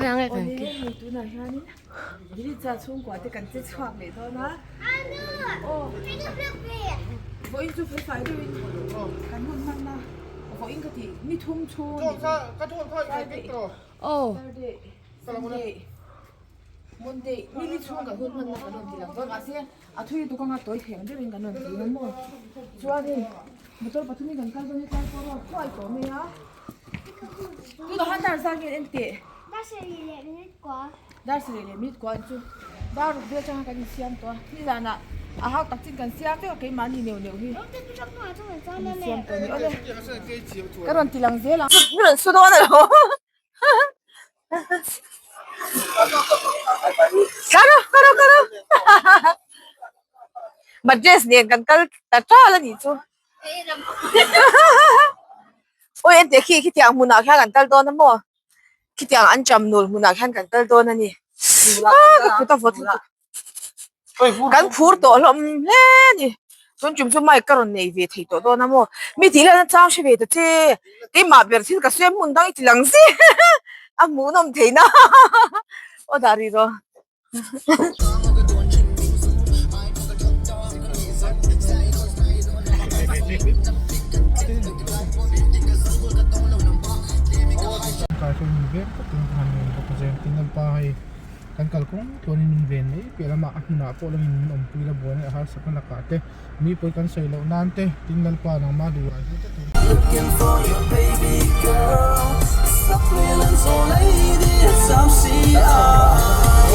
Khawiah nge kan Awle hei tunah hianin Dilitza chhungkua te kan che chhuak leh dawn a. Aw vawiin chu felfai deuhin kan hun hman a, vawiin ka tih ni thum chhung a ni. Friday, Saturday, Sunday, Monday ni li chhung kan hun hman na kan rawn ti lang dawn mahse a thui lutuk anga tawi thei ang deuhin kan rawn ti ang maw. Chuanin motor pathumin kan kal dawn hetlai pawh a ruat thuai tawh mai a. Tunah khan dar zang hian en teh. Dar sarih leh minute kua. Dar sarih leh minute kua chu dar ruk vel atanga kan insiam tawh a. Nizanah a hau tak chin kan siam vek a keimahni neuh neuh hi. Kan insiam tawh a ni. Awle ka rawn ti lang zel ang. Min rawn su dawn alo. Karo karo karo. Madress nen kan kal ta tal a nih chu. Awi enteh khi khitiang hmunah khian kan kal dawn a maw khitiang an cham nul hmunah khian kan kal dawn a ni ah ka kut a vawt lutuk kan phur tawh hlawm hle a ni tun tum chu mic ka rawn nei ve thei tawh dawn a maw mi tih leh na chang hre ve ta che keimah ber thil ka sawi hmun dang i ti lang zia a hmuhnawm thei na aw dah rih rawh. Kan kalkawng tluanin min ven mai piah lamah a hmunah pawh langin min awmpui la buaina a harsatna lakah te mi pawi kan sawi loh nan te tin Lalpa nangmah duh ai hle te tur.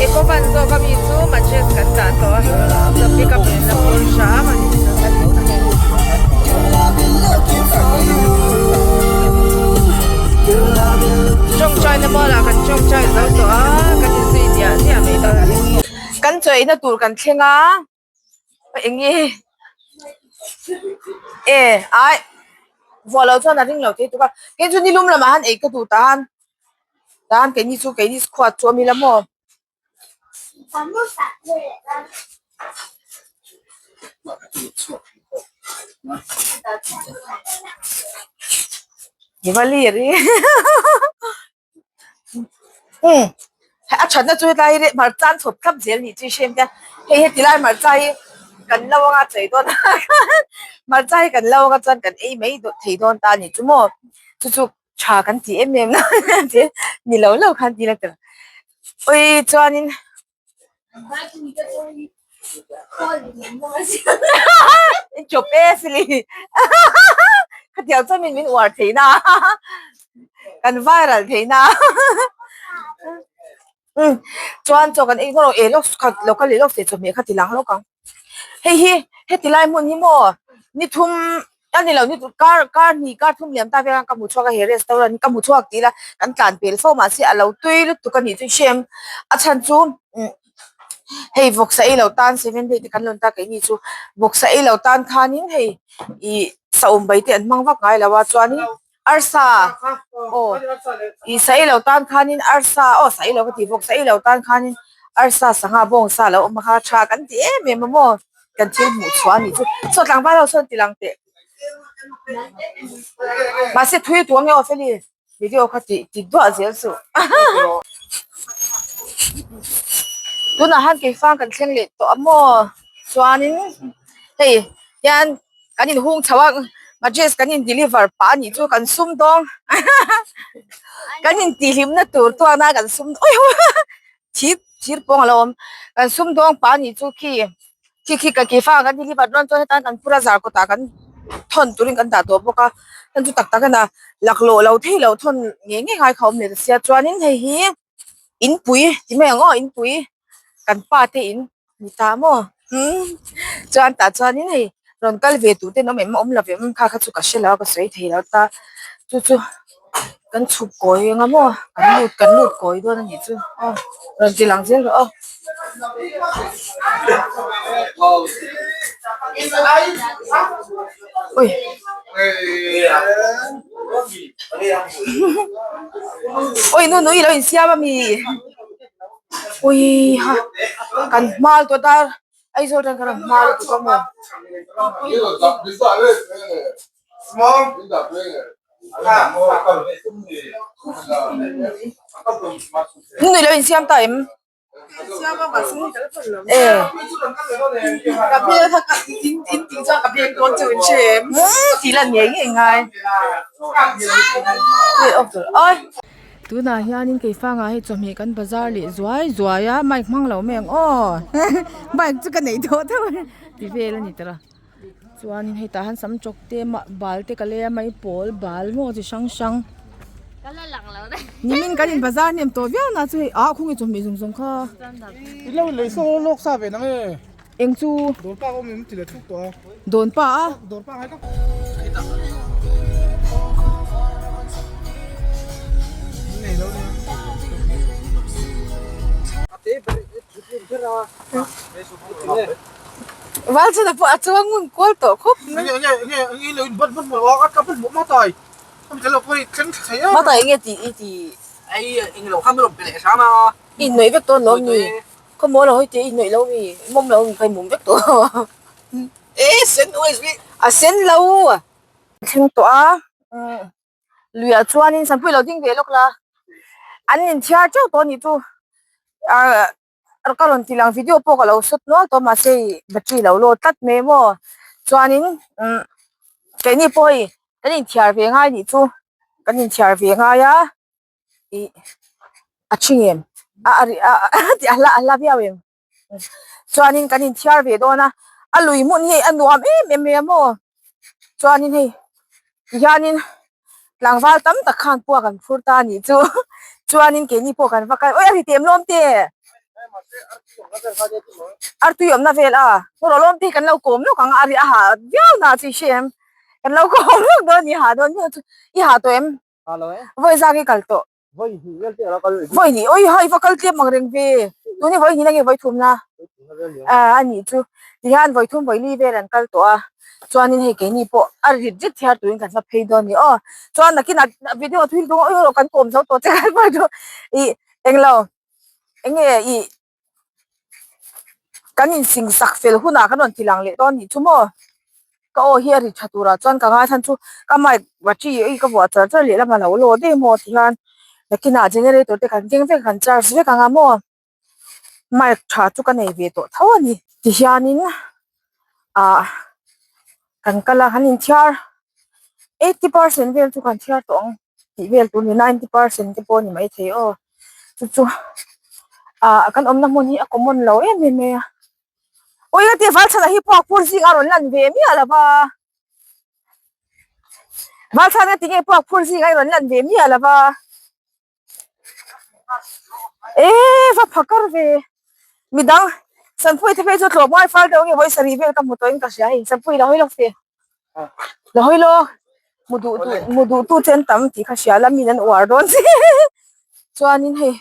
Eco van zawk ami chu mattress kan dah tawh a chuan pickup in la phur hram a ni. Tawngtaina mualah kan tawngtai zo tawh a kan inzui diah diah mai dawn a ni. Kan chawiina tur kan thleng a. Eng nge e ai vuah loh chuan a ring lo thei tuk a kei chu nilum lamah han ei ka duh ta han tan keini chu keini khuat chu a mi la maw. Umm a thatna chu hetlai hi hmarcha an chhawp thlap zel nih chu i hriat nia hei heti lai hmarcha hi kan lo anga chei dawn a hmarcha hi kan lo anga chuan kan ei mai thei dawn ta a ni chu maw chu chu tha kan ti em em a ni lo lo khan ti la tur awi chuanin. Chawp e sili khatiang chuan min min uar theih na kan viral theih na umm chuan chaw kan ei nghawr e lawk khat lo kal leh lawk se chawhmeh kha ti lang lawk ang hei hi heti lai hmun hi maw ni thum A ni lo ni kar kar hnih kar thum liam ta vel a ka hmu chhuak a he restaurant hi ka hmu chhuak tih ila kan tlan pel fo mahse a lo tui lutuk a nih chu i hrem a chhan chu umm hei vawksa ei lo tan seven day te kan lawn ta keini chu vawksa ei lo tan khanin hei ih saum bai te an hmang vak ngai lo a chuanin arsa aw ih sa ei lo tan khanin arsa aw sa ei lo ka tih vawksa ei lo tan khanin arsa sangha bawngsa a lo awm a kha tha kan ti em em a maw. Kan thil hmuh chhuah a nih chu saw tlangval ho sawn ti lang teh mahse thui tuang nge aw feli video kha tih ti duah zel suh tunah han keifang kan thleng leh tawh a maw chuanin hei hian kan inhung chho a mattress kan in deliver pah a nih chu kan sum dawng kan intihhlimna tur tuakna kan sum Thir thir pawng a lo awm kan sumdawng pa nih chu khi khi khi ka ke fang kan deliver dawn chuan hetan kan phur a zar kawtah kan thawn turin kan dah tawh bawk a heng chu tak tak a na laklawh lo thei lo thawn ngei ngei ngai kha a awm leh ta sia chuanin hei hi inpui ti mai ang aw inpui kan pa te in ni ta maw umm chuan tah chuanin hei rawn kal ve tur te an awm em awm lo em kha kha chu ka hre lo a ka sawi thei lo ta chu chu kan chhuk kawi anga maw kan lut kan lut kawi dawn a nih chu aw rawn ti lang zel rawh aw. Ui ui nu nui lo insiam ami. Ui ha kan hma lutuk a dar Aizawl tan khan a hma lutuk a maw. Nui lo insiam ta em? Tih lan ngei ngei ngai. Tunah hianin keifangah hei chawhmeh kan bazar leh zuai zuai a mic hmang lo mai ang aw mic chu ka nei tawh tho a ti vel a ni tawh a chuanin hei tah hian sam chawk te bal te ka lei a mai pawl bal maw chi hrang hrang nimin kan in bazar hnem tawh viau na chu hei ah khawnge chawhmeh zawng zawng kha ilo lei saw lawk sa ve nang e eng chu dawr pa awm em ti leh thuk tawh a dawn pa a dawr pa ngai tak nei lo nia Val chhana pawh a chuang ngun kual tawh khawp mai. Nge nge nge nge lo in bat bat maw a ka bat maw tai. Am te lo koi thleng thei a. Ma tai nge ti i ti. Ai eng lo kham lo pe leh hram a. I nuih vek dawn lo mi. Khaw maw lo hoi te i nuih lo mi. Mawm lo mi kai mum vek tawh. E sen uai zui. A sen lo. Thleng tawh a. Luiah chuanin Sanpui lo ding ve lawk la. An inthiar teuh tawh a nih chu. Ah ka rawn ti lang video pawh ka lo shot nual tawh mahse ih battery lo load tlat mai maw chuanin umm keini pawh hei kan inthiar ve ngai nih chu kan inthiar ve ngai a ih a thing em a a ri a a hla a hla viau em chuanin kan inthiar ve dawn a a lui hmun hi a nuam em em mai a maw chuanin hei tihianin tlangval tam tak khan puak an phur ta a nih chu chuanin keini pawh kan va kal awi a ri tem lawm te artui awmna vel a hawrawh lawm te hi kan lo kawm lawk ang a a ri a hah viau na chu i hre em kan lo kawm lawk dawn a ni hah dawn viau chu i hah tawh em vawi zak i kal tawh. Vawi hnih awi ha i va kal tlem ang reng ve tun hi vawi hnih na nge vawi thum na ah a nih chu tihian vawi thum vawi li vel an kal tawh a chuanin hei keini pawh a rit rit thiar turin kan va phei dawn a ni aw chuan nakinah video thil dawng erawh kan kawm zo tawh che kan hmai chu ih englo enge ih kan insing sak fel hunah kan rawn ti lang leh dawn nih chu maw ka aw hi a ri tha turah chuan ka ngaithla chu ka mic battery hi ka vuah char char leh lam a lo law daih maw tihian nakinah generator te kan keng vek kan charge vek ang a maw mic tha chu ka nei ve tawh tho a ni tihianin ah kan kal a kan inthiar eighty percent vel chu kan thiar tawh ang tih vel tur a ni ninety percent te pawh a ni maithei aw chu chu ah kan awmna hmun hi a common lo em em mai a awi a ti val chhanah hi pawh a phur zing a rawn lan ve miah lo va val chhan a tinge pawh a phur zing a rawn lan ve miah lo va. Eee va phakar ve midang Sanpui te phei chu tlawm ngai fal deuh nge vawi sarih vel ka hmu tawhin ka hria hei Sanpui la hawi lawk se la hawi lawk mu duh tu mu duh tu che an tam tih kha hria la min an uar dawn che chuanin hei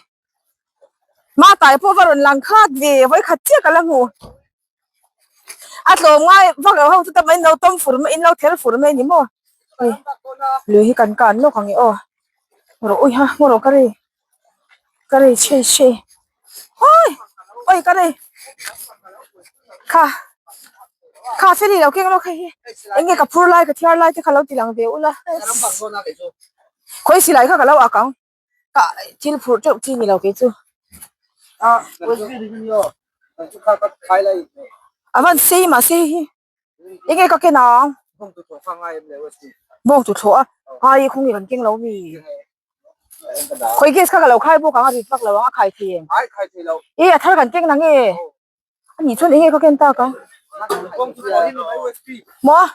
Matai pawh va rawn lang khat ve vawi khat chiah ka la hmu a tlawm ngai vak lo ho chu tam a in lo tawm fur mai in lo ther fur mai a ni maw hei lui hi kan kan lawk ang e aw rawh ui ha maw rawh ka rei ka rei chhe chhe awi awi ka rei kha kha feli lo keng lawk hei hi eng nge ka phur lai ka thiar lai te kha lo ti lang ve ula khawi silai kha ka lo ak ang. Ka thil phurh teuh chi ni lo kei chu. A van sei mahse hei hi eng nge ka ken ang bawng tuthlawh a ai khawnge kan keng lo mi khawi gas kha ka lo khai bawk ang a rit vak lo ang a khai thei em e a thar kan keng nange a nih chuan eng nge ka ken tak ang maw.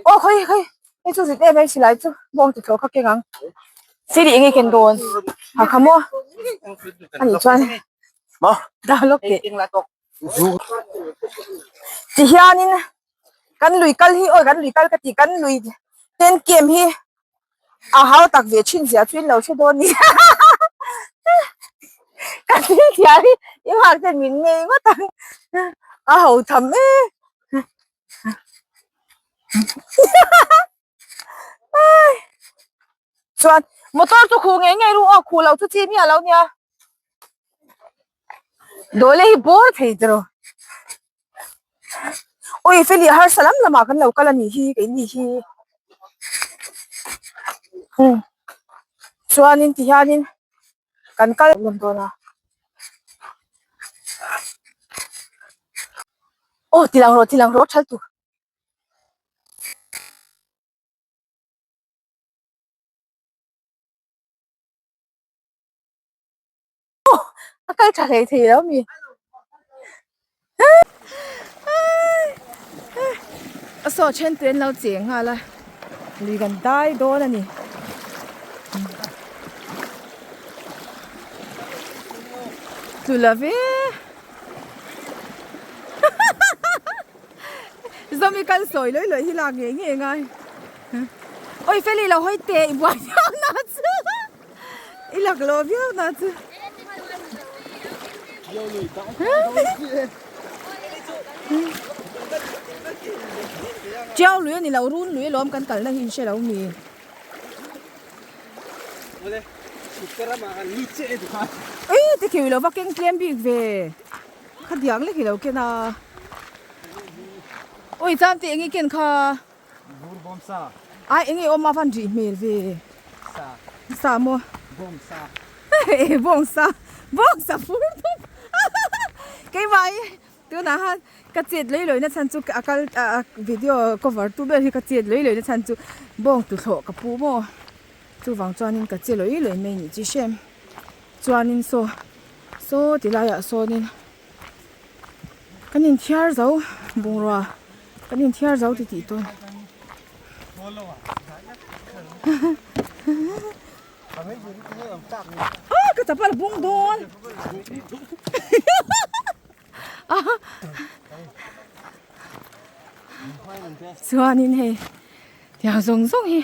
Aw khawi khawi hei chu zit em em silai chu bawng ti thlawh kha keng ang sir eng nge ken dawn ha kha maw a nih chuan dah lawk teh ti hianin kan lui kal hi awi kan lui kal ka ti kan lui ten kem hi a hau tak ve thin zia chu in lo hre dawn ni ka thil thiam hi i nghak ten min ngei ngawt ang a ho tham e. Chuan motor chu khuh ngei ngei ru aw khuh loh chu chi miah lo nia dawle hi bawr thei tiraw awi feli harsa lam lamah kan lo kal a nih hi keini hi. Chuanin ti hianin kan kal lawm dawn a. Aw ti lang rawh ti lang rawh thal tur. Aw a kal tha hlei thei lo mi. A saw then te an lo cheng nghal a lui kan dai dawn a ni. Tlu lo ve. Zomi kal sawi lawi lawi hi lak ngei ngei ngai. Oi Feli lo hawi teh i buai viau na chu. I lak lo viau na chu. Tiau lui a ni lo, run lui alawm kan kalna hi in hre lo mi. Ei ti khiu lo va keng tlem bik ve. Kha diang lek i lo ken a. Oi chuan tih eng i ken kha. Bur bawm sa. Ai eng i awm a van rih hmel ve. Sa. Sa maw? Bawm sa. E bawng sa. Bawng sa fur bawk. Keimah hi tunah khan ka chet lei lawina chhan chu a kal a video cover tu ber hi ka chet lei lawina chhan chu bawng tuthlawh ka pu maw. Chuvang chuanin ka che lawih lawih mai a nih chi hrem. Chuanin saw saw ti laiah sawnin kan inthiar zo bungrua kan inthiar zo ti tih tawn. Ah ka chapal bung dawn. Chuanin hei tiang zawng zawng hi.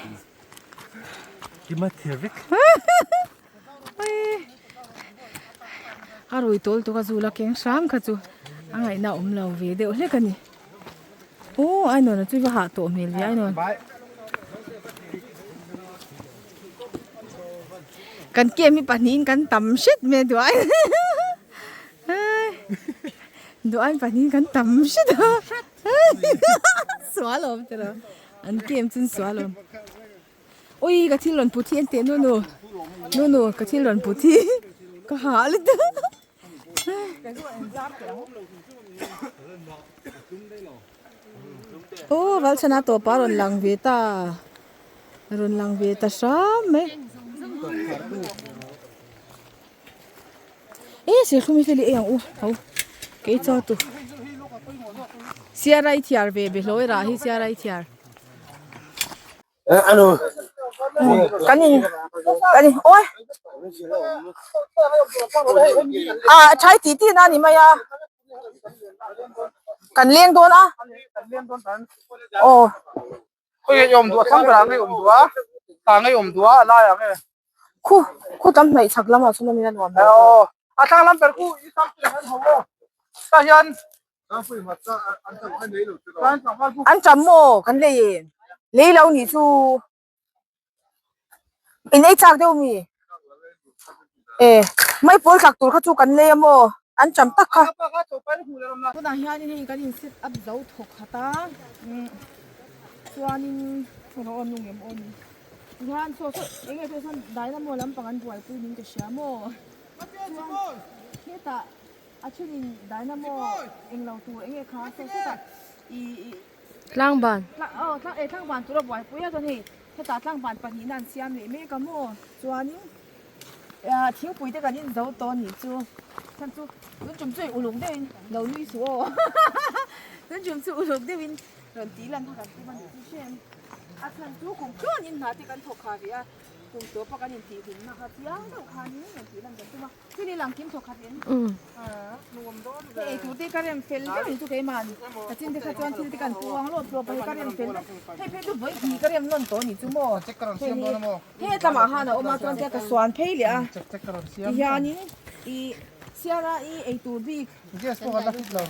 Kima thir vek. A rui tawl tuk a zul a keng hram kha chu a ngaihna awm lo ve deuh hlek a ni. Aw Ainawn a chu va hah tawh hmel ve Ainawn. Kan kem hi pahnihin kan tam hret mai a duh ai duh ai pahnihin kan tam hret a sual awm tiraw an kem chu an sual awm. Ui ka thil rawn put hi en teh nu nu nu nu ka thil rawn put hi ka hah lutuk aw Valchhana tawpa rawn lang ve ta rawn lang ve ta hram mai e serthlum hi hei ang u ho kei chaw tu siarai thiar ve be hlawi rah hi siarai thiar. Kan in kan in awi ah thai tih tih na a ni mai a kan leng dawn a aw. Khu khu tam hnaih chak lamah chuan awmin a nuam lo. An tam maw kan lei em? Lei lo nih chu in ei chak deuh mi? E mai pawl tlak tur kha chu kan lei a maw? An tam tak kha. Tunah hianin hei kan in set up zo thawk khat a chuanin aw nung em aw ni tihian saw saw eng nge saw sawn dynamo lampang an buaipui niin ka hria maw chuan hetah. A thenin dynamo englo tur enge kha saw sawtah ih Tlangban. Aw tlang eh tlangban tura buaipui a chuan hei hetah tlangban pahnihna an siam leh mek a maw chuanin ah thingpui te kan in zo tawh a nih chu chhan chu tun tum chu uluk deuhin lo nui suh aw tun tum chu uluk deuhin rawn tih lan kha kan tum a nih chu hrem a chhan chu kum tluanin hna te kan thawk kha ve a kum tawpa kan intih hlimna kha chiang deuh khanin rawn tih lan kan tum a. Chini lang kim thawk khat in. Hei ei tur te ka rem fel deuh ni chu keimah ka chin te kha chuan thil te kan puang lawp lawp a hei ka rem fel deuh hei phei chu vawi hnih ka rem nawn tawh ni chu maw hei hi he lamah han a awm a chuan tia ka suan phei leh a tihianin ih siara i ei tur bik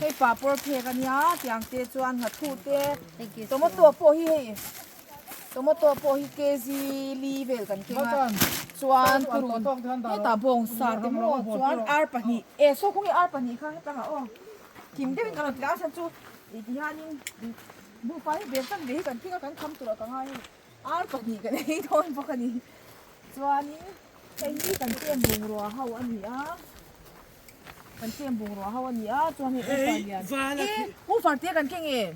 hei papawr phek ania tiang te chuan nghathu te tomato pawh hi hei. Tomato pawh hi kg li vel kan keng a chuan purun hetah bawngsa te maw chuan ar pahnih e saw kawng hi ar pahnih kha hetah aw kim deuhin kan rawn ti a chhan chu ih ti hianin buhfai hi bel tan ve hi kan keng a kan kham tur ah ka ngai a ni. Ar pahnih kan ei dawn bawk a ni. Chuanin hei hi kan chem bungrua ho a ni a. Kan chem bungrua ho a ni a chuan hei ufar lian. E ufar te kan keng em?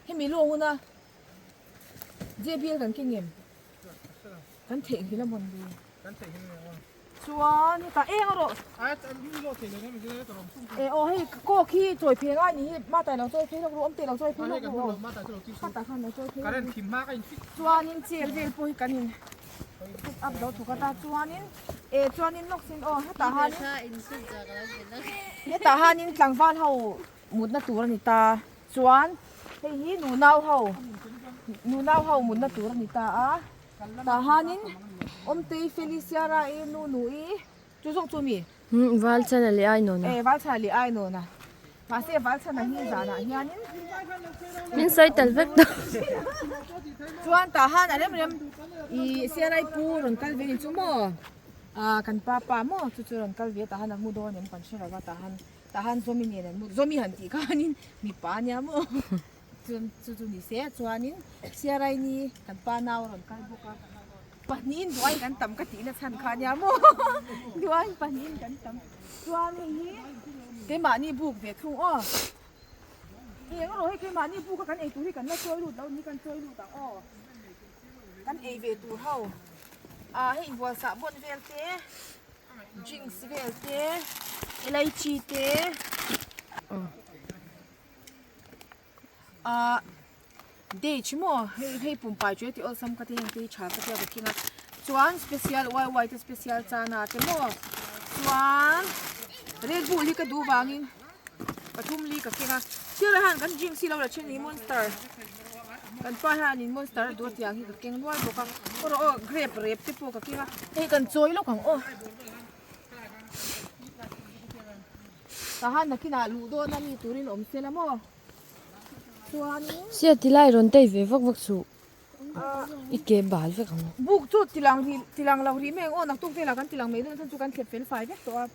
Hemi luang huna JBL kan keng em? Kan theihnghilh a mawn le. Kan theihnghilh a mawn. Chuan hetah eng erawh. Ai an ring zawk thei lo nia mi ka rawm sum. E aw hei kawk hi chawi phei ngai ni hi mata lo chawi phei lawk ru awm teh lo chawi phei lawk ru aw. Mata chu lo ti su. Khatah khan lo chawi phei. Current thim hma ka in fit. Chuanin chair vel pawh hi kan in set up zo thawk a ta chuanin e chuanin lawk sin aw hetah hanin hetah hanin tlangval ho mutna tur a ni ta chuan hei hi nunau ho nunau ho mutna tur a ni ta a. Tah hanin Awmtei Feliciara i nu nu i chu zawk chu mi? Umm Valchhana leh Ainawna. E Valchhana leh Ainawna. Mahse Valchhana hi zanah hianin Min sawi tal vek tawh. Chuan tah han a rem rem i Siarai pu rawn kal ve ni chu maw? Ah kan pa pa maw chu chu rawn kal ve tah han a mu dawn em kan hre lo va tah han tah han Zawmi nen an mu Zawmi han tih khanin mipa ania maw? Chuan chu chu ni se chuanin Siaraini kan pa nau a rawn kal bawk a, pahnihin duain kan tam ka tihna chhan kha ania maw duain pahnihin kan tam chuan hei hi keimahni buk ve thung aw hei eng erawh hei keimahni buk a kan ei tur hi kan la chawi lut lo ni kan chawi lut ang aw kan ei ve tur ho ah hei inbual sah bawn vel te drinks vel te elaichi te. Ahh date maw hei hei pumpai chu heti awlsam ka ti heng te hi tha ka tia ka keng a chuan special y y te special chana te maw chuan red bull hi ka duh vangin pathum li ka keng a thil ah hian kan drinks hi lo la then ni monster kan pa hianin monster a duh a tiang hi ka keng nual bawk a erawh aw grape rep te pawh ka keng a hei kan chawi lawk ang aw. Tahan nakinah luh dawn a mi turin awm se la maw? Chuanin. Sia tilai rawn tei ve vak vak suh. I ke bal vek ang. Buk chu tilang rih tilang lo rih mai ang aw naktuk velah kan tilang mai dawn chuan chu kan thlep fel fai vek tawh a.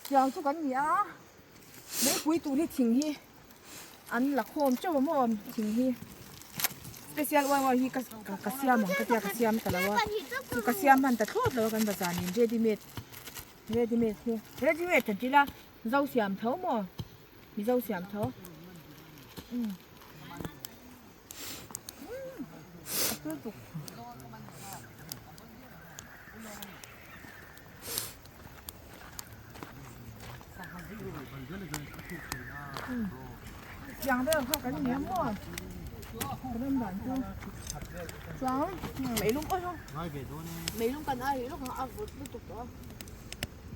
Tiang chu kan ni a, meipui tur hi thing hi an la khawm teuh a maw thing hi. Special uai uai hi ka ka siam ang ka tia ka siam ta lo a, chu ka siam hman ta thlawt lo a kan bazar nen ready made. Ready made hi ready made kan tila zo siam tho maw mizo siam tho um a tui tuk tiang vel kha kan ni maw ram dan chu chuan meilung awi ho meilung kan ai lawk ang a vawt lutuk tawh a.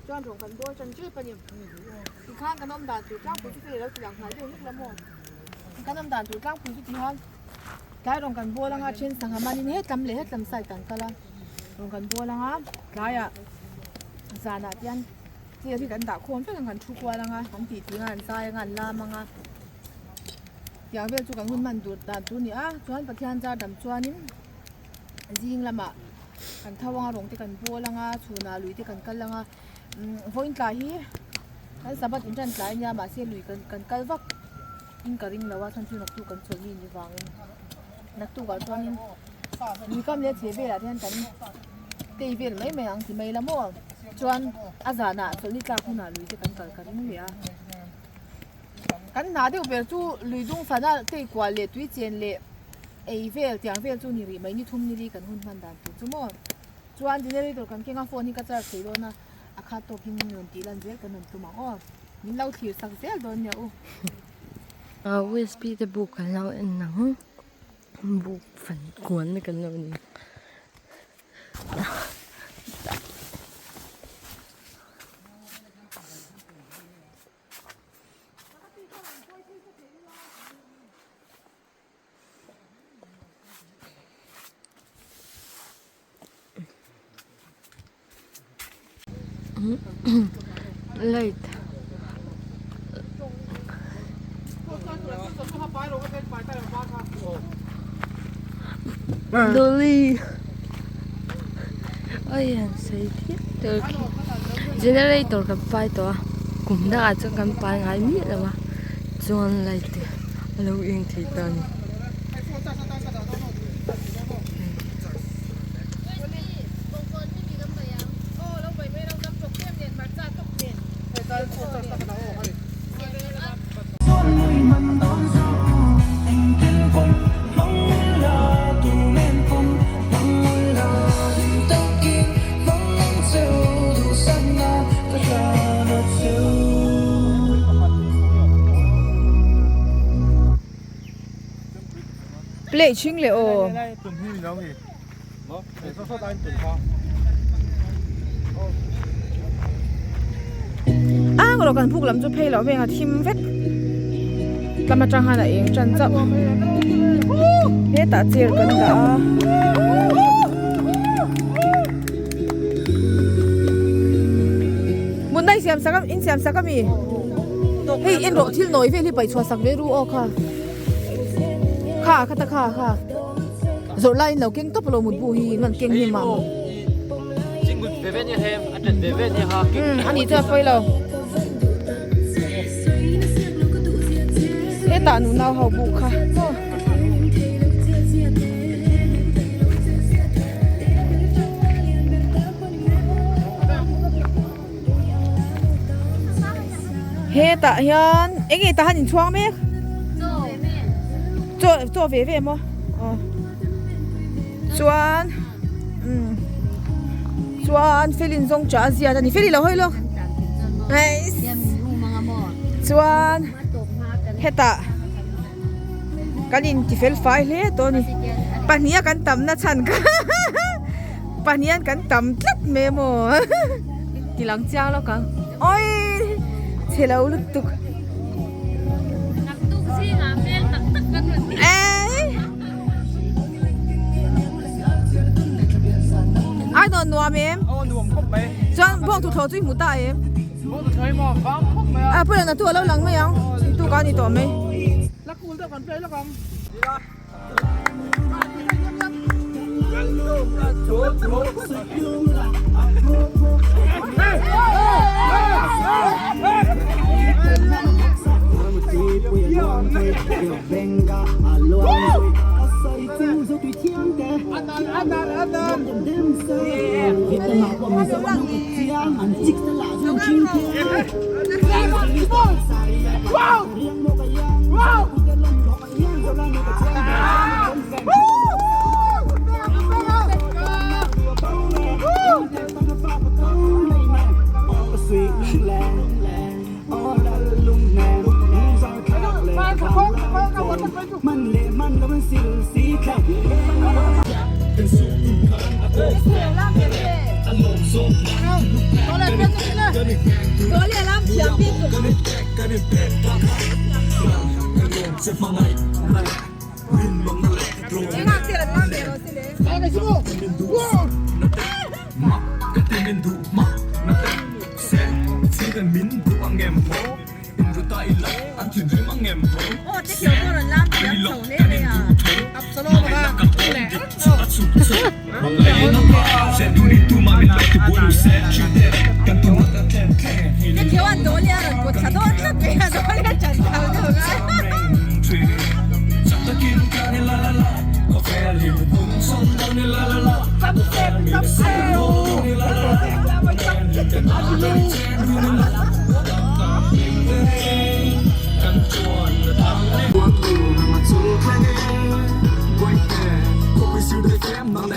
Chuan rawng kan bawl tan tep a ni. Tikhan kan awm dan tur tlangpui chu fei lo ti lang hnai deuh hlek la maw? Kan awm dan tur tlangpui chu tihan tlai rawng kan bawl anga then sangha manin hetlam leh hetlam side an kal a. Rawng kan bawl anga tlaiah zanah tian chair hi kan dah khawm vek ang kan thu kual anga kan tih tih anga an zai anga an lam anga tiang vel chu kan hun hman tur dan tur a ni a. Chuan Pathian zar dam chuanin zing lamah kan tho anga rawng te kan bawl anga chhunah lui te kan kal anga umm vawiin tlai hi kan sabbath in tan tlai ania mahse lui kan kan kal vak in ka ring lo a chhan chu naktuk kan chawlh mi ni vangin naktuk ah chuanin lui kam leh chhe velah te hian kan tei vel mai mai ang ti mai la maw chuan a zanah chawlhni tlak hunah lui te kan kal ka ring leh a kan hna deuh ber chu lui dung fana tei kual leh tui chen leh. Ei vel tiang vel chu ni rih mai ni thum ni li kan hun hman dan tur chu maw chuan generator kan keng a phone hi ka charge thei dawn a a khat tawk in rawn tih lan zel kan rawn tum ang aw min lo thlir sak zel dawn nia u. Usb te buk kan lo en ang buk fan kual na kan lo ni. Light Dolly oi han sawi phian tur khi generator kan pai tawh a kum dangah chuan kan pai ngai miah lo a chuan light te. A lo eng thei ta a ni. Play chhing leh aw. Ang rawh kan buk lam chu phei loh veng a thim vek tlama tang hian a eng tan chauh hetah chair kan dah a. Mutna i siam sak a in siam sak ami hei en rawh thil nawi vel hi paih chhuah sak ve ru aw kha kha kha ta kha kha. Zawrh laiin lo keng tawp a lo mutbu hi an keng hnem mah maw? Umm a nih chuan a pawi lo. Hetah nunau ho bu kha maw. Hetah hian eng nge tah hian inchhuang mek? Chaw chaw ve ve maw? Aw chuan umm chuan felin zawng chah a ziat a ni feli lo hawi lawk chuan hetah kan inti fel fai hle tawh a ni pahnih a kan tam na chhan kha pahnih an kan tam tlat mai maw ti lang chiang lawk ang awii chhe lo lutuk ai nuam nuam em chuan bawng tuthlawh chu i hmu ta em a pawh na tu a lo lang mai ang tu ka ni tawh mai.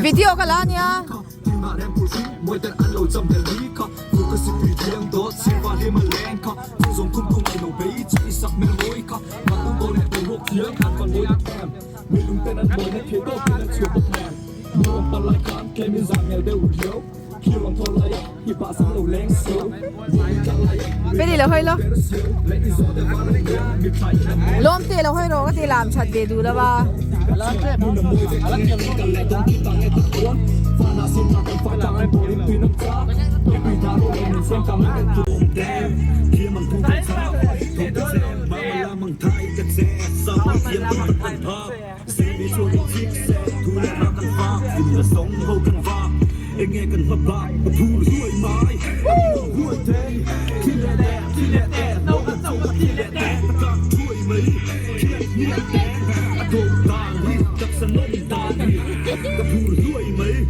Video ka la ania. Feli lo hawi lo. Lawm te lo hawi rawh ka ti lam that ve duh lo a.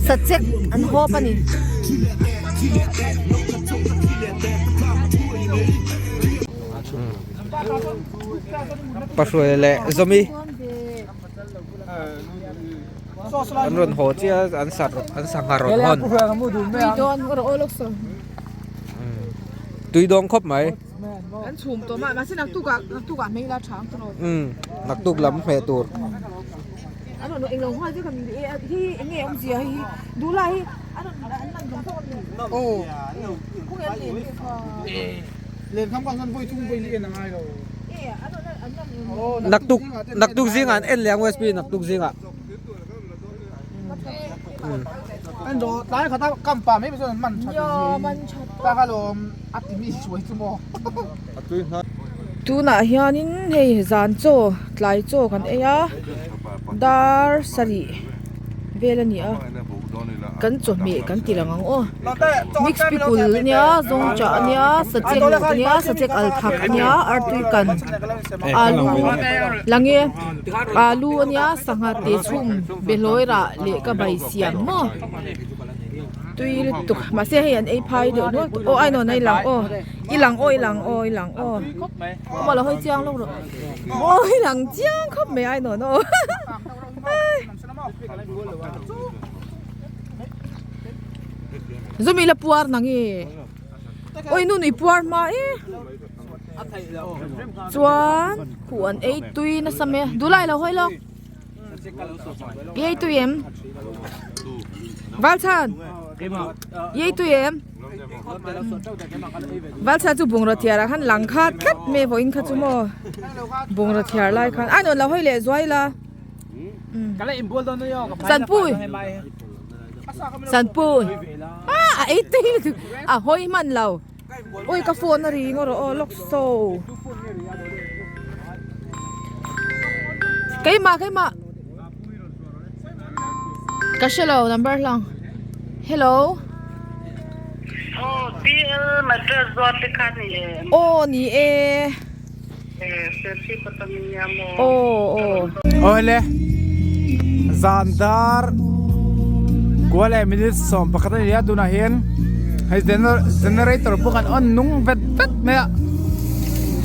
Sachek an hawp a ni. Pahruai leh Zawmi an rawn haw chiah a an sar an sangha rawn hawn. Tui dawn khawp mai. An chhum tawh mah mahse naktuk ah naktuk ah hmei la tha ang tawh. Umm naktuk lam hmeh tur. An rawn englo nghal vek a ni e hi eng nge awmzia hei hi duhlai hi an rawn an lan zawng zawng a ni. Aw. Khawnge an len vek a. Lenkham kang chuan vawi thum vawi li en a ngai lo. E an rawn an lan Naktuk naktuk zingah an en leh ang USB naktuk zingah. An rawh tlai khat a kam pa mai chuan an man that ta kha lawm a ti mi suai chu maw. Tunah hianin hei zan chaw tlai chaw kan ei a dar sarih vel a ni a kan chawhmeh kan ti lang ang aw mix pickle a nia zawngchah a nia sachek a nia sachek al thak a nia artui kan alu lang e alu a nia sangha te chhum behlawi rah leh ka bai siam maw tui lutuk mahse hei an ei phai deuh nual tawh aw ainawn a i lang aw i lang aw i lang aw i lang aw aw lo hawi chiang lawk rawh aw i lang chiang khawp mai ainawn aw Zumi la puar nang e oi nu nui puar hma e chuan khuh an ei tui nasa mai a duhlai lo hawi lawk i ei tui em Valchhan i ei tui em Valchhan chu bungraw thiar ah khan lang kha tlat mai vawiin kha chu maw bungraw thiar lai khan a nuam lo hawi leh zuai la. Sanpui Sanpui ah a ei tui lutuk a hawi hman lo ui ka phone a ri ngawt rawh aw lawk so keimah keimah ka hre lo number hlang hello Aw BL Madras zuar te kha ni em? Aw ni e. Awle zan dar kua leh minute sawm pakhat a ni a tunah hian hei generator pawh kan on nung vet vet mai a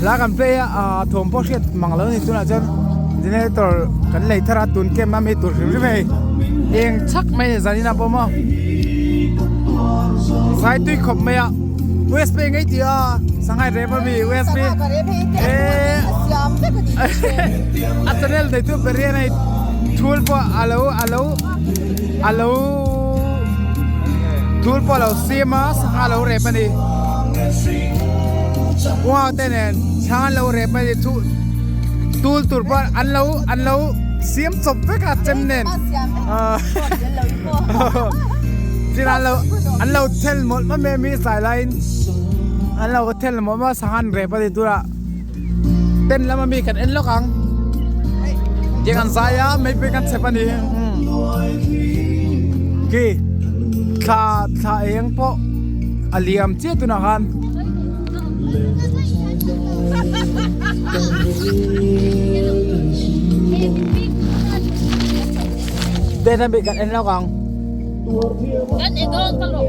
hla kan play a ah thawm pawh hriat mang lo a ni tunah chuan generator kan lei thar a tun camp a mi tur hrim hrim hei eng chhak mai a ni zanin ah pawh maw zai tui khawp mai a. USB ngei ti a Shanghai rep a mi USB a channel nei tu beri nei thul pawh alo alo alo thul pawh alo siam a sangha alo rep ani uang te nen sangha alo rep ani thu tul tur pawh an lo an lo siam chawp vek a chem nen Tin an lo an lo thel mawlh mawlh mai a mi zai laiin an lo thel mawlh mawlh a sangha an rep a ni tura tent lama mi kan en lawk ang tiang an zai a meipui kan chep a ni khi thla thla eng pawh a liam chiah tunah khan. Ten a mi kan en lawk ang. Kan en dawn ka lawk.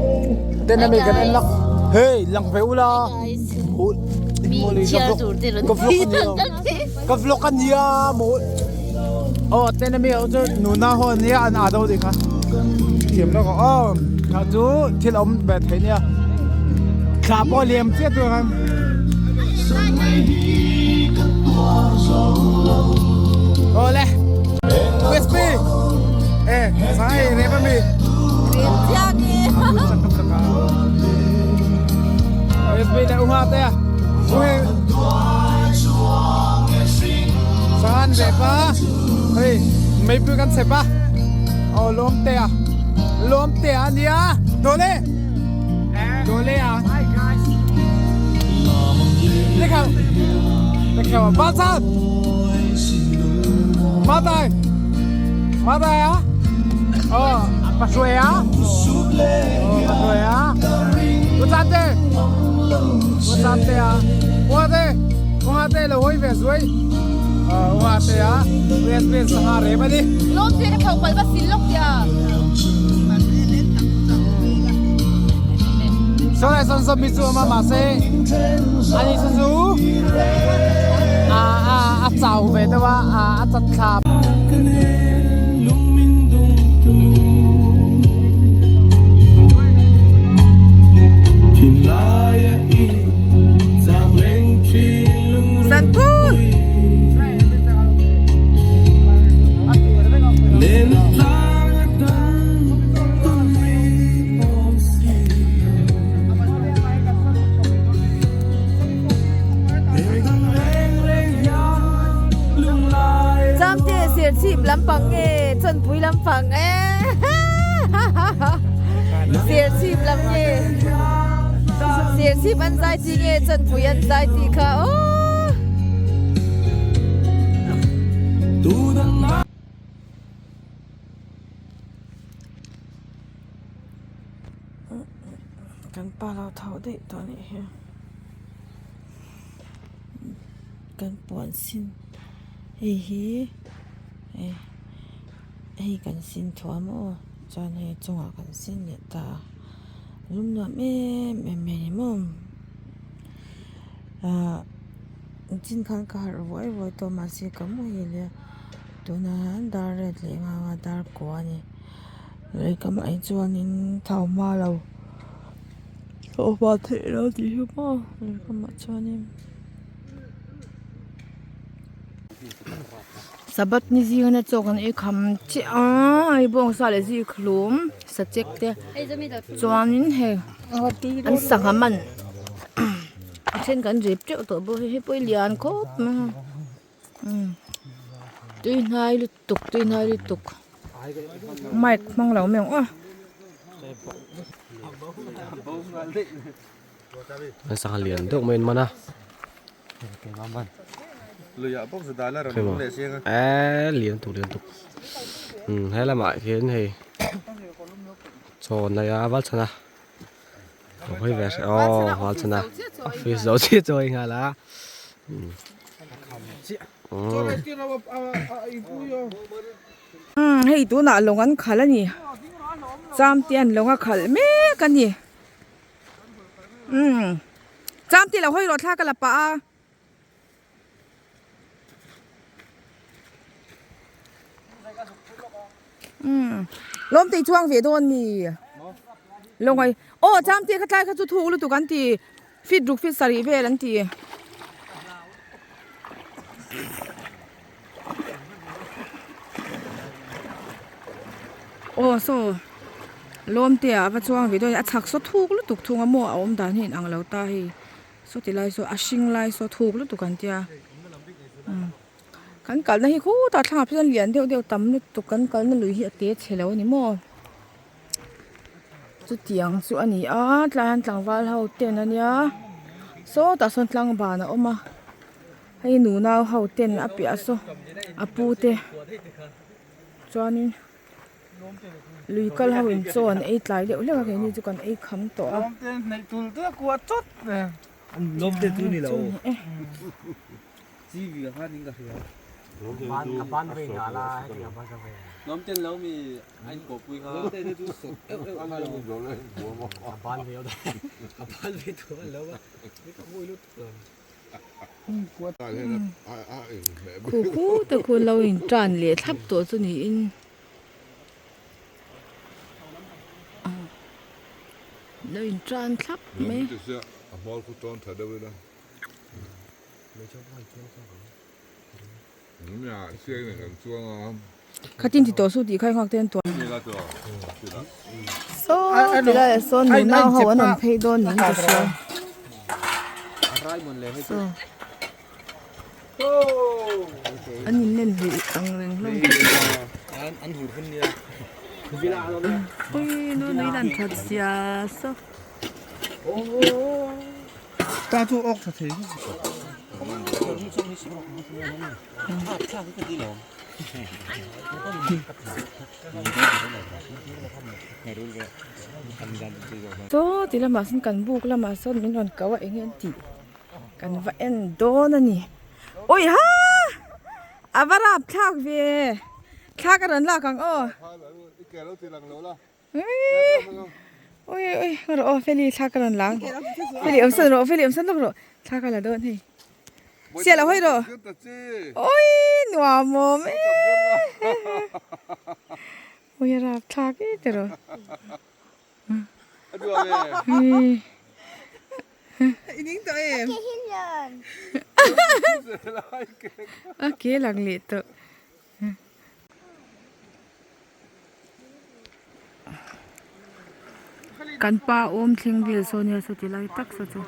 Ten a mi kan en lawk. Hey, lang ve ula. Mi chiar tur te Ka vlog ania. Ka vlog ania mo. Oh, ten a mi ho chu nuna ho ania an a do di kha. Thiam lawk oh, kha chu thil awm ve thei nia. Thla pawh liam chiah tur ang. Ole. USB. Eh, sai rep ami. Rep chiang e. USB le unga te. Ui. San rep a. Hei, mei pui kan chep a. Oh, lom te a. Lom te a nia. Dole. Dole a. Hi guys. Lekha. Lekha ba cha. Ma tai. Ma tai a. Ờ, pa suai a. Ờ, pa suai a. Ku chan te. Ku chan te a. Wa te. Wa te lo hoi ve suai. Ờ, wa te a. USB sangha re ba đi. Lom te ka thau pal ba sil lok tia. Sau này son son mi chu ma ma se. Ani su su. À à. a chau ve deuh a a chat thla. Chamte Serchhip lampang nge Chawnpui lampang e Serchhip lam nge Serchhip an zai chi nge Chawnpui an zai tih kha aw. Kan pa lo tho daih tawh a nih hi kan puan sin hei hi hei kan sin thuam aw chuan hei chungah kan sin leh ta a lum nuam em em mai a ni maw ahh chin khan ka harh vuai vuai tawh mahse ka muhil a tunah hian dar ret leh nghal a dar kua a ni. Lehkam ai chuanin thau hma lo thau hma theih lo tih hi maw lehkhamah chuanin Sabbath ni zingana chaw kan ei kham chiah a hei bawngsa leh zikhlum sachek te chuanin hei an sangha man a then kan rep teuh tawh bawk hei pawh hi lian khawp mai a tui hnai lutuk tui hnai lutuk. Mic hmang lo mai ang aw. An sangha lian deuh mai an man a. Eee lian tuk lian tuk umm he lamah hian hei chaw nei a val chhan a hawi ve hreh aw val chhan a office zo chiah chaw ei nghal a umm. Hei tunah lawng an khalh a ni Chamte an lawng a khalh mek a ni umm Chamte lo hawi rawh thla ka la pah a. Umm Lawmtei chuang ve dawn mi Lawngai aw Chamte kha tlai kha chu thuk lutuk an ti. Feet ruk feet sarih vel an ti. Aw saw lawm te ah a va chuang ve dawn a chhak saw thuk lutuk thung a maw a awm dan hi a inang lo ta hei saw ti lai saw a hring lai saw thuk lutuk an tia umm kan kalna hi khutah thlangah phei chuan lian deuh deuh tam lutuk kan kalna lui hi a te chhe lo a ni maw. Chutiang chu a ni a tlai hian tlangval ho ten a nia sawtah sawn tlangban a awm a hei nunau ho ten a piah saw a pu te chuanin lui kal ho in chaw an ei tlai deuh hlek a keini chu kan ei kham tawh a. Khu khu te khu lo in tan leh thlap tawh chu niin lo in tan thlap mai. Khatin ti tawh suh tih kha i nghak te an tuah. Saw ti laiah sawn nunau ho an awm phei dawn niin ka hria. Saw an in len hleih ang reng hlawm khawp mai. Pui nu nui lan that zia saw. Ta chu awk tha thei Saw ti lamah sawn kan buk lamah sawn min rawn ko a eng nge an tih kan va en dawn a ni awi ha a va rap thlak ve thla ka rawn lak ang aw. Ui ui rawh aw Feli thla ka rawn la ang Feli awm sawn rawh Feli awm sawn lawk rawh thla ka la dawn hei. Sia lo hawi rawh. Oi nuam awm e. Ui a rap thlak e tiraw. I ning tawh em? A ke lang leh tawh. Kan pa awm thleng vel saw nia saw ti lai tak saw chu.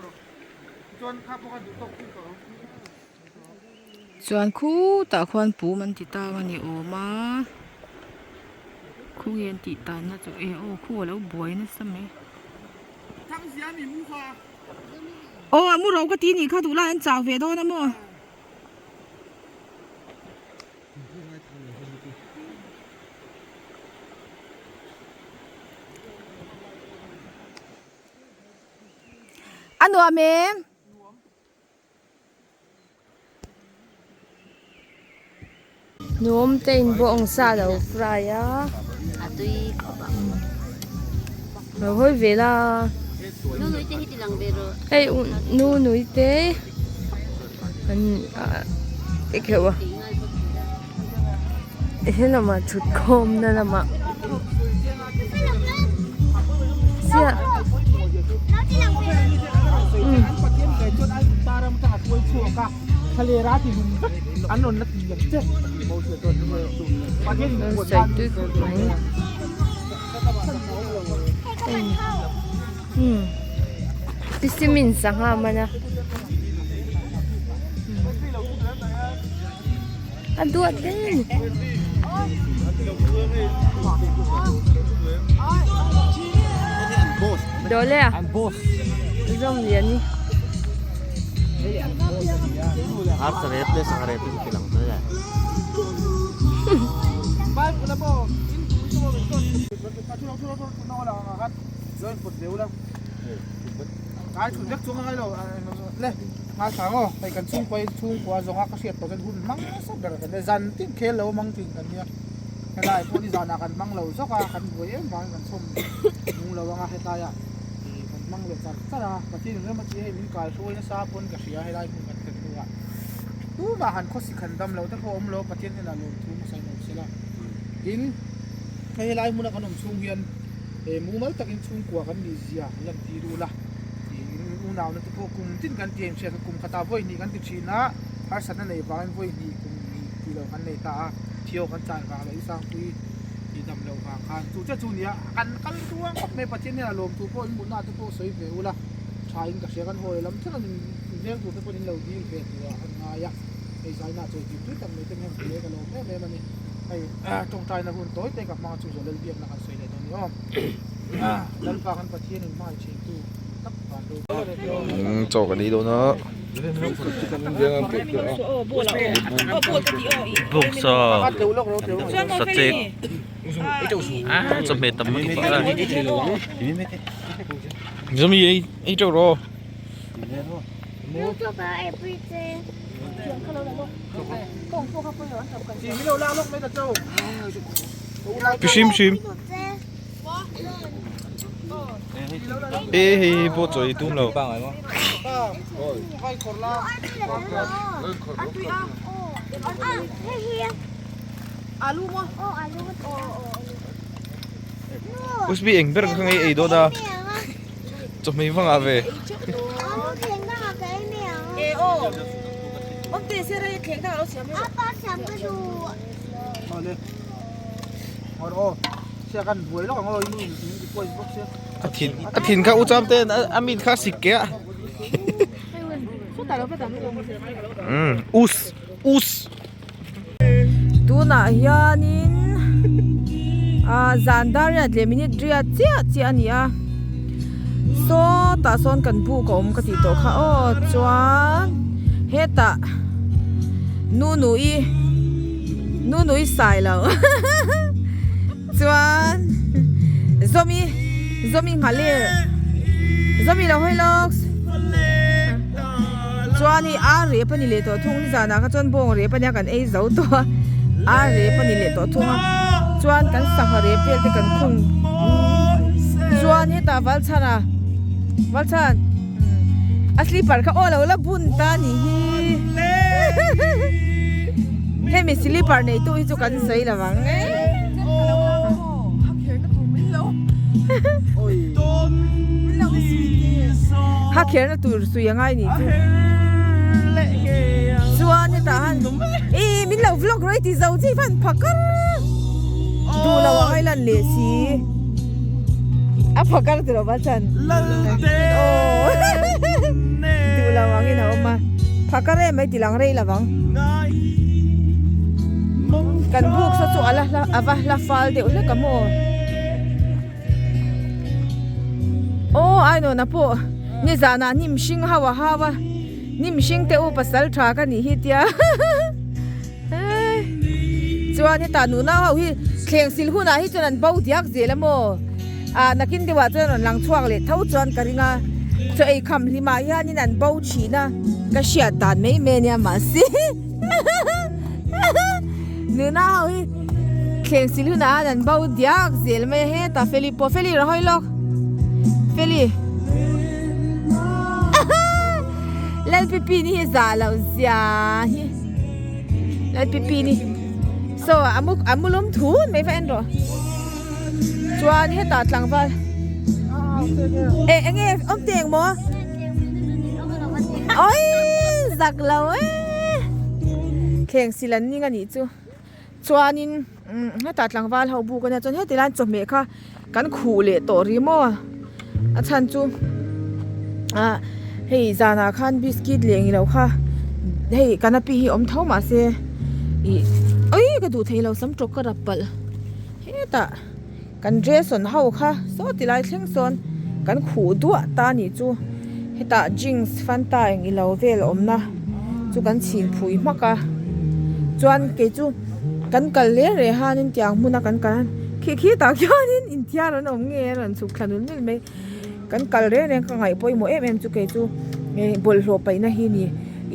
Chuan khutah khuan pum an ti tang a ni awm a khawnge an tih tanna chu e aw khu a lo buai nasa mai. Aw a mu ro ka ti nih kha duhlai an chau ve dawn a maw. A nuam em? Nuam te in bawng sa lo fry a. A tui khawp ang. Lo hawi ve la. Nunui te hi ti lang ve rawh. Hei nunui te an e kheuh a. He lamah thut khawm na lamah chiah sawi tui khawp mai umm cement sangha a man a a duat hle a ni. Dawleh a zawm lian hi. He mumal takin chhungkua kan nih zia lan tir ula tiin unauna te pawh kum tin kan ti a inhriat kha kum khatah vawi hnih kan ti thin a, harsatna nei vangin vawi hnih kum hnih tih loh kan nei ta a, Theo kan chan vang leh Isangpui tih dam loh vang khan chu chiah chu nia kan kal ruang khawp mai Pathian hian a lawm thu pawh in mutna te pawh sawi ve ula tha in ka hria kan hawi lam thleng in veng tur te pawhin in lo dil ve tur ah kan ngai a, hei zaina chawi tir tui tak mai te hian ka lawm em em a ni. Hei tawngtaina hun tawi te ka hmang a chu zawh Lalbiakna kan sawi leh dawn ni aw. Lalpa kan Pathian in hmangaih thin tu tak van ro. Chaw kan ei dawn a. Bawngsa sachek ah chawhmeh tam lutuk a Zami ei ei teuh rawh. Hrim hrim e hei hei pawh chaw ei tum lo usb eng ber kha ngei ei dawn a chawhmeh vang ah ve. A thin a thin kha u cham te a mit kha sik ke a umm us us. Tunah hianin ah zan dar riat leh minute riat chiah chiah a ni a sawtah sawn kan buk a awm ka tih tawh kha aw chuan hetah Nunui Nunui sai lo chuan Zawmi Zawmi nghalir Zawmi lo hawi lawk chuan hei ar rep a ni leh tawh thung nizanah kha chuan bawng rep a nia kan ei zo tawh a ar rep a ni leh tawh thung a chuan kan sangha rep vel te kan khung chuan hetah Valchhana Valchhan a slipper kha aw lo la bun ta a nih hi. Hemi slipper neitu hi chu kan sawi lo ang. Ha kherna tur sui a ngai nih chu. Chuan hetah han i min lo vlog rawih ti zo chi fan phakar duh lo ang a i lan leh si. A phakar ti lo va chan. Aw duh lo ang in a awm a. Phakar em mai ti lang rei lo ang. Kan buk saw chu a la hla a va hla fal deuh hlek a maw. Aw Ainawna pawh nizanah hnim hring ho a hau a hnim hring te u pasal tha ka nih hi tia chuan hetah nuna ho hi thleng sil hunah hi chuan an bo diak zel a maw ah nakin deuhah chuan rawn lang chhuak leh tho chuan ka ring a chaw ei kham hlimah hianin an bo thin a ka hriat dan mai mai ania mahse nuna ho hi thleng sil hunah hian an bo diak zel mai a hetah Feli pawh Feli rawn hawi lawk Feli Lalpipini hi zah loh zia hi Lalpipini saw a mu a mu lum thun mai va en rawh chuan hetah tlangval eh eng nge awm teh eng maw oi zak lo e thleng sil an ning a nih chu chuanin hetah tlangval ho buk ania chuan heti lai chawhmeh kha kan khuh leh tawh rih maw a chhan chu ah hei zanah khan biscuit leh engilo kha hei canopy hi awm tho mahse ih oi ka duh theilo sam tawk ka rap palh hetah kan dress rawn ho kha saw ti lai thleng sawn kan khuh duah ta a nih chu hetah jeans fanta eng ilo vel awmna chu kan chhin phui hmak a chuan kei chu kan kal hle reh hanin tiang hmuna kan kal khi khi tah khianin inthiar an awm nge a rawn chhuk thla nul nul mai kan kal reng reng ka ngaih pawimawh em em chu kei chu bawlhhlawh paihna hi a ni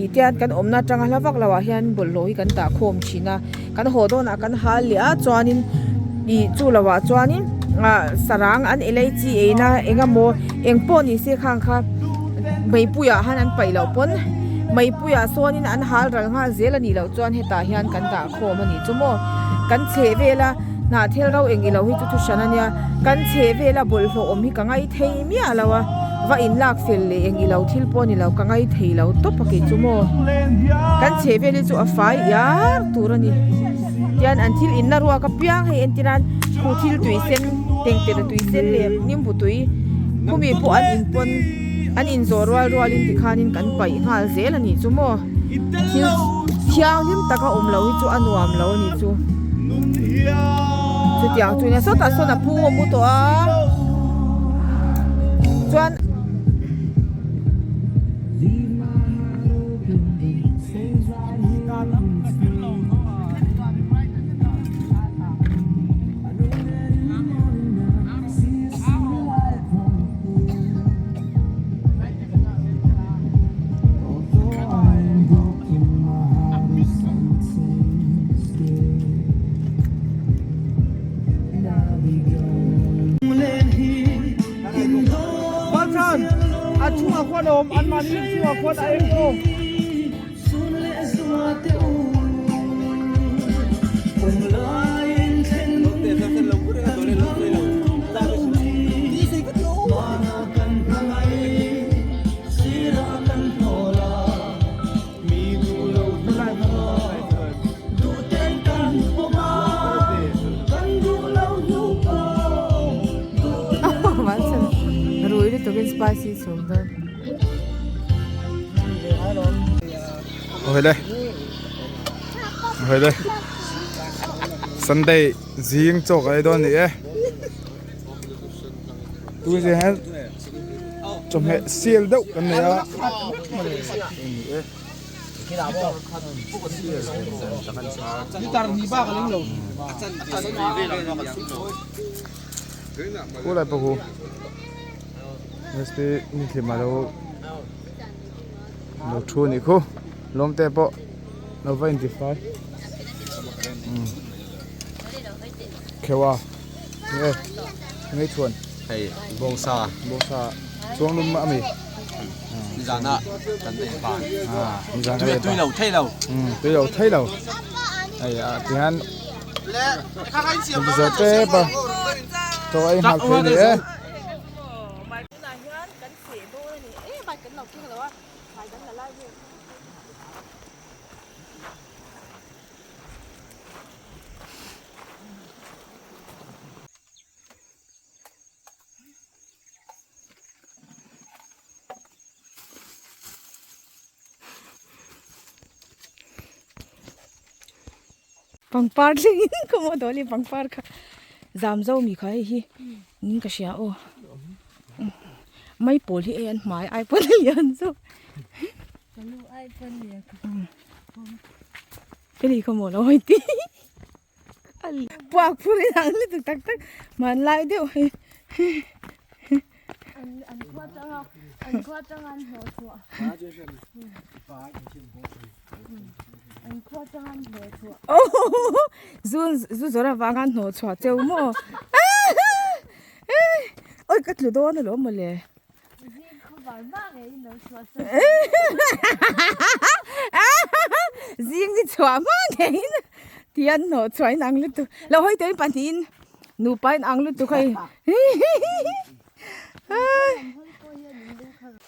ih tian kan awmna atanga hla vak loh ah hian bawlhhlawh hi kan dah khawm thin a kan haw dawnah kan hal leh a chuanin ih chu loh ah chuanin ah sarang an elaichi eina eng emaw eng pawh ni se khang kha meipuiah han an paih loh pawn meipuiah sawnin an hal ral nghal zel a nih loh chuan hetah hian kan dah khawm a nih chu maw kan chheh vel a hnah thil ro eng ilo hi chu thu hran a nia kan chheh vel a bawlhhlawh awm hi ka ngai thei miah lo a va in lak fel leh eng ilo thil pawh a ni lo ka ngai thei lo tawp a kei chu maw kan chheh vel hi chu a fai iar tur a ni tian an thil in na ruak apiang hei entir nan khu thil tui sen tengtere tui sen leh nimbu tui khumi pawh an in pawn an in zawh rual rual in tikhanin kan paih nghal zel a nih chu maw thil thianghlim taka awm loh hi chu a nuam lo a nih chu chutiang chu nia sawtah sawn a pu a mu tawh a chuan. A chungah khuan a awm anmahni chungah khuan a eng aw. Rui lutuk in spicy chhum dawn. Awile Awile Sunday zing chaw ka ei dawn ni e Tun zing hian chawhmeh sial deuh kan nei a Khulai pawh khu Mesti ni hlim a lo lo thu anih khu lawm te pawh lo va intifai kheuh a nge nge chhuan hei bawngsa bawngsa chuang lum ami. Nizana kan ei ban. Nizan kan ei ban. Tui lo thei lo. Tui lo thei lo. Hei ah tihian in zo tep a chaw ei nghal thei ni e. Pangpar thlengin ka maw dawn a ni pangpar kha zam zo mi kha hei hi niin ka hria aw mai pawl hi hei an hmai ai pawn a lian zawk hei ka maw lo hawi tih. Puak phur in ang lutuk tak tak hmanlai deuh hei. An khua tanga an khua tanga an hlawh chhuah. An khua tanga an hlawh chhuah. Zu zu zawr avanga an hnawh chhuah cheu maw. Oi ka tlu dawn alawm mawle. Zing ni chhuah hma ngeiin ti an hnawh chhuah in ang lutuk lo hawi tawhin pahnihin nupa in ang lutuk hei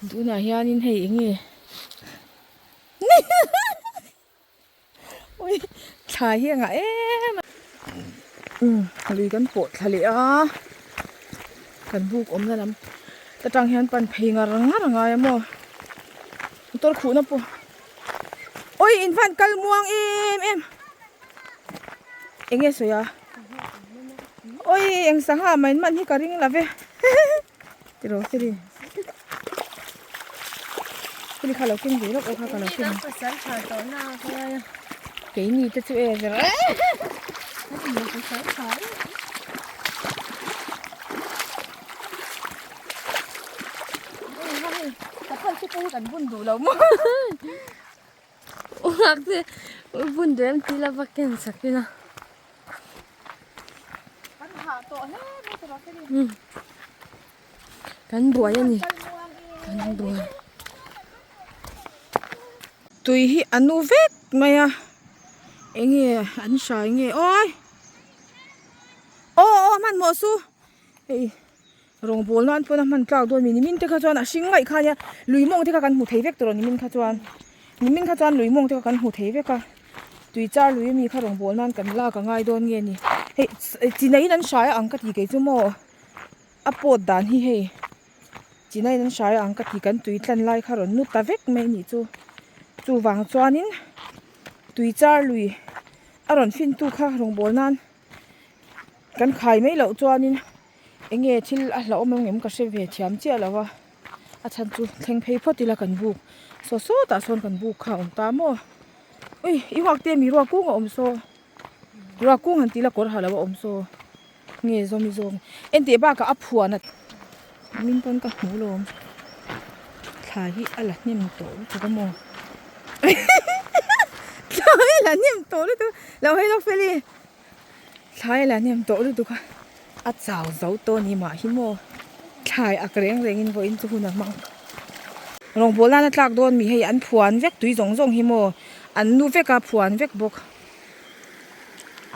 tunah hianin hei eng nge ui thla hi a ngah em a umm lui kan pawh thla leh a kan buk awmna lam ta tang hian pan phei ngar ngar a ngai a maw motor khuhna pawh awi in van kal muang em em eng nge sawi a awi eng sangha mai man hi ka ring lo ve tiraw siri. Hemi kha lo keng ve lawk aw kha ka lo keng. Keini te chu e zer e. Chapal te pawh hi kan bun duh lo maw. Uak te bun duh em tih lova ken sak ila. Kan hah tawh hle mai tawh rawh. Kan buai a ni kan buai. Tui hi a nu vek mai a eng nge an hrai nge awi aw aw hmanhmawh su hei rawngbawl nan pawn a hman tlak dawn a ni nimin te kha chuan a hring ngaih kha ania lui mawng te kha kan hmu thei vek tawh nimin kha chuan nimin kha chuan lui mawng te kha kan hmu thei vek a tui char lui ami kha rawngbawl nan kan lak a ngai dawn nge ni hei chi neiin an hrai a ang ka ti kei chu maw. A pawt dan hi hei chinai an hrai ang ka ti kan tui tlan lai kha rawn nu ta vek mai a nih chu chuvang chuanin tui char lui a rawn fin tu kha rawngbâwl nan kan khai mai loh chuanin eng nge thil a hlauhawm ang em ka hre ve thiam chiah lo a a chhan chu thleng phei phawt ila kan buk saw sawtah sawn kan buk kha a awm ta maw ui i huak te mi ruak kung a awm saw ruak kung han tih ila kawr ha lo a awm saw. Nge zawmi zawng enteh bakah a phuan a min pawn ka hmu lawm thla hi a la hnem tawh lutuk a maw thla hi a la hnem tawh lutuk lo hei lawk feli thla hi a la hnem tawh lutuk a a chau zo tawh a ni mah hi maw thlai ak reng reng in vawiin chu hun a hmang rawngbawl nana tlak dawn mi hei an phuan vek tui zawng zawng hi maw an nu vek a phuan vek bawk.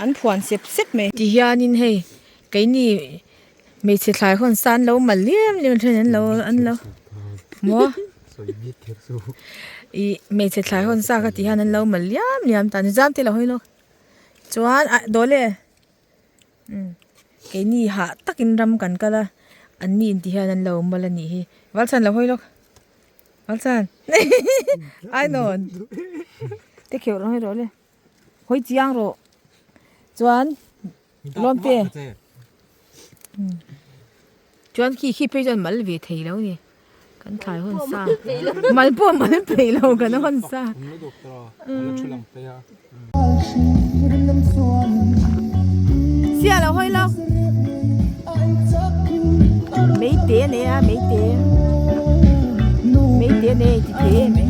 An phuan sep sep mai. Ti hianin hei keini hmeichhe thlai hawn sa an lo mal liam liam a then an lo an lo maw ih hmeichhe thlai hawn sa kha ti hian an lo mal liam liam ta ni zam te lo hawi lawk chuan ah dawle umm keini hah takin ram kan kal a an ni in ti hian an lo mal a nih hi valchhan lo hawi lawk. Valchhan ainawn te kheuh rawh hei rawh le hawi chiang rawh chuan lawm te chuan khi khi phei chuan mal ve thei lo ni kan thlai hawn sa mal pawh mal peih lo kan hawn sa Sia lo hawi lo Meite a nei a meite meite a nei ti thei em em.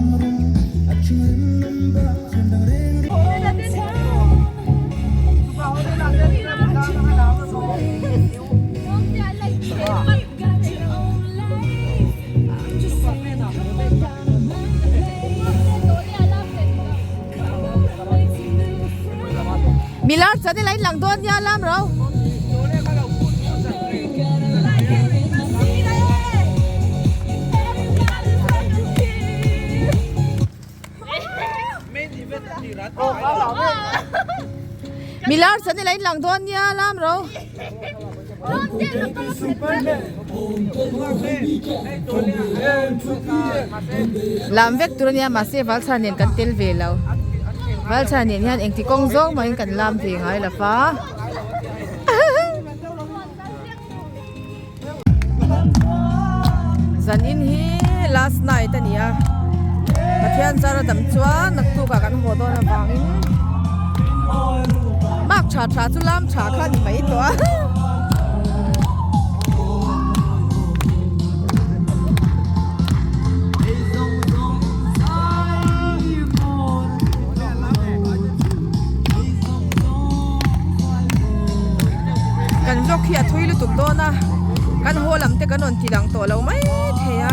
Milar channel a inlang dawn nia lam ro. Milar channel a inlang dawn nia lam ro. Lam vek tur ania mahse Valchhar nen kan tel ve lo. Valchhar nen hian engti kawng zawng mahin kan lam ve ngai lo va. Zanin hi last night a ni a. Pathian zar a dam chuan naktuk ah kan haw dawn avangin mark tha tha chu lam tha kha a ni mai tawh a. Kan vlog hi a thui lutuk dawn a kan haw lam te kan rawn ti lang tawh lo mai thei a.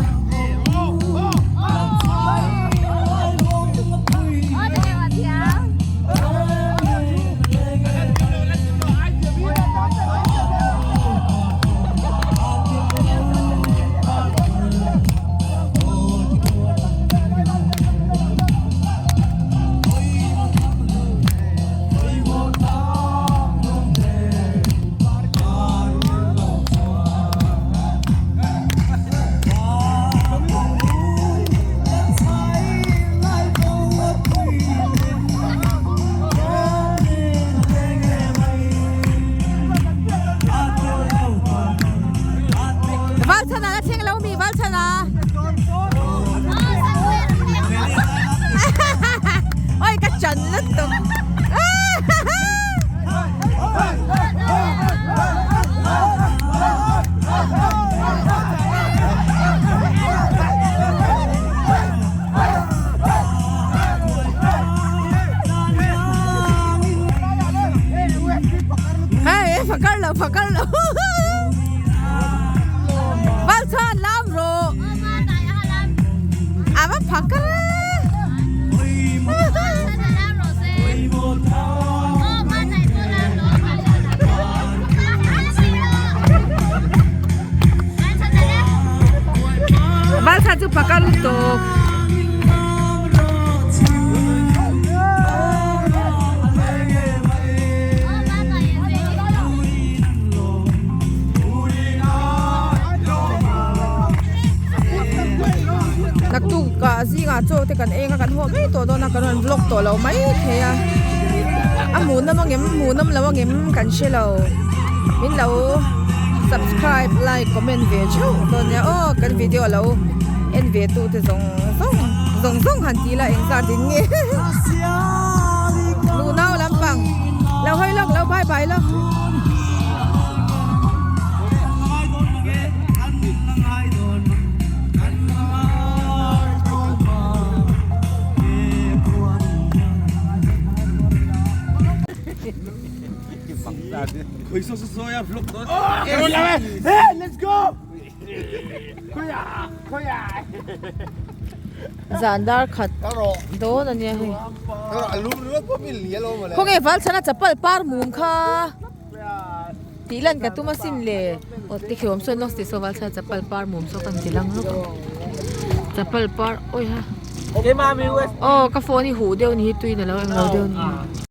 Valchhana la thleng lo mi Valchhana Oi ka chan lutuk Hey, phakar lo, phakar lo. Valchhan lam ro. Ava phakar. Valchhan chu phakar lutuk. Naktuk ah zingah chaw te kan eng a kan haw mai tawh dawn a kan rawn vlog tawh lo mai thei a a hmuhnawm ang em hmuhnawm lo ang em kan hre lo min lo subscribe like comment ve theuh dawn nia aw kan video lo en ve tu te zawng zawng zawng zawng han ti la engzat in nge nunau lampang lo hawi lawk lo bye bye lawk. Zan dar khat dawn a nia hei. Khawnge Valchhana chapal par mum kha tih lan ka tum asin le. Aw tikhi awm sawn lawk si saw Valchhana chapal par mum saw kan ti lang lawk ang. Chapal par awi ha. Aw ka phone hi huh deuh ni hi tuin alo englo deuh ni.